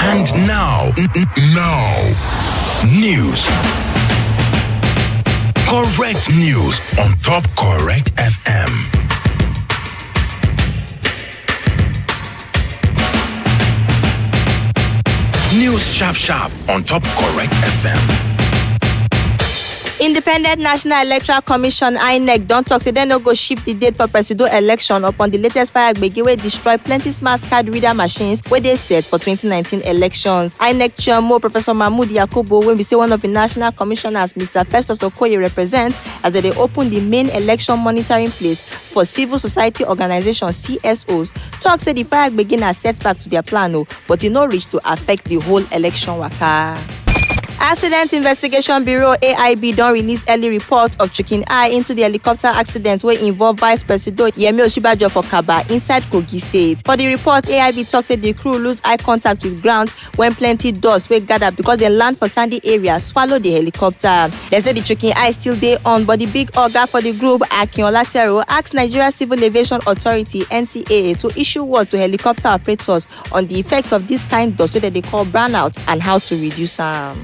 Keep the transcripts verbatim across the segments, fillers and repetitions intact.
And now, n- n- now, news. Correct news on Top Correct F M. News sharp sharp on Top Correct F M. Independent National Electoral Commission, INEC, don talk say dem no go shift the date for presido election upon the latest fire gbege wey destroy plenty smart card reader machines wey dey set for twenty nineteen elections. INEC chairman Professor Mahmood Yakubu, wey be say one of the national commissioners, Mister Festus Okoye, represent as dem dey open the main election monitoring place for civil society organization, C S Os, talk say the fire gbege na setback to their plan o, but e no reach to affect the whole election waka. Accident Investigation Bureau, A I B, don release early report of chook eye into the helicopter accident wey involve Vice President Yemi Osinbajo for Kabba inside Kogi State. For the report, A I B talk say the crew lose eye contact with ground when plenty dust wey gather because dem land for sandy area swallow the helicopter. Dem say the chook eye still dey on, but the big oga for the group, Akin Olatero, ask Nigeria Civil Aviation Authority, N C A A, to issue word to helicopter operators on the effect of this kind dust wey dem dey call brownout and how to reduce am.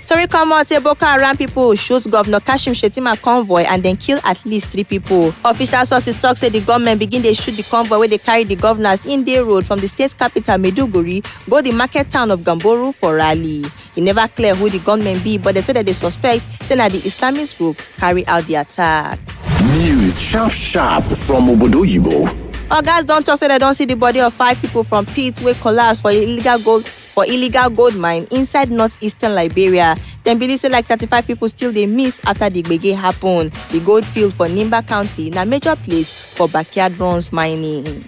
Tori come out say Boko Haram people shoot Governor Kashim Shettima convoy and then kill at least three people. Official sources talk say the gunmen begin dey shoot the convoy wey dey carry the governors in dey road from the state capital Maiduguri go the market town of Gamboru for rally. E never clear who the gunmen be, but dem say dem dey suspect say na the Islamist group carry out the attack. News sharp sharp from Obodo Oyibo. Ogas don talk say dem don see the body of five people from pit wey collapse for illegal gold for illegal gold mine inside northeastern Liberia. Dem believe say like thirty-five people still dey miss after the gbege happen. The gold field for Nimba County na major place for backyard bronze mining.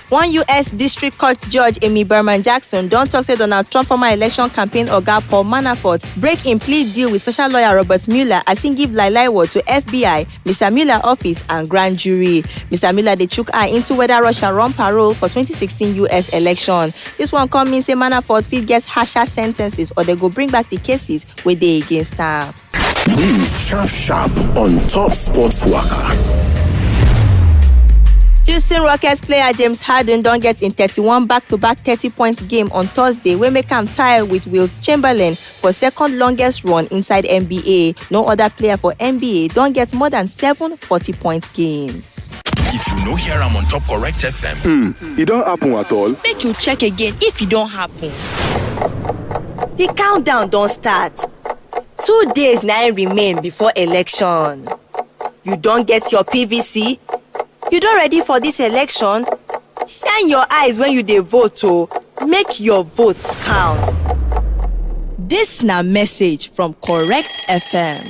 One U S District Court Judge Amy Berman Jackson don talk say Donald Trump former election campaign oga Paul Manafort break im plea deal with special lawyer Robert Mueller as im give lie lie word to F B I, Mister Mueller office and grand jury. Mister Mueller dey chook eye into whether Russia run parole for twenty sixteen U S election. This one come mean say Manafort fit get harsher sentences or dem go bring back the cases wey dey against am. News sharp sharp on Top Sports Waka. Houston Rockets player James Harden don get im thirty-one back-to-back thirty-point game on Thursday, wey make am tie with Wilt Chamberlain for second longest run inside N B A. No other player for N B A don get more than seven forty-point games. If you no hear am on Top Correct F M, hmm, e don happen at all? Make you check again if e don happen. The countdown don start. Two days na im remain before election. You don get your P V C? You don ready for this election? Shine your eyes when you dey vote o. Make your vote count. This na message from Correct F M.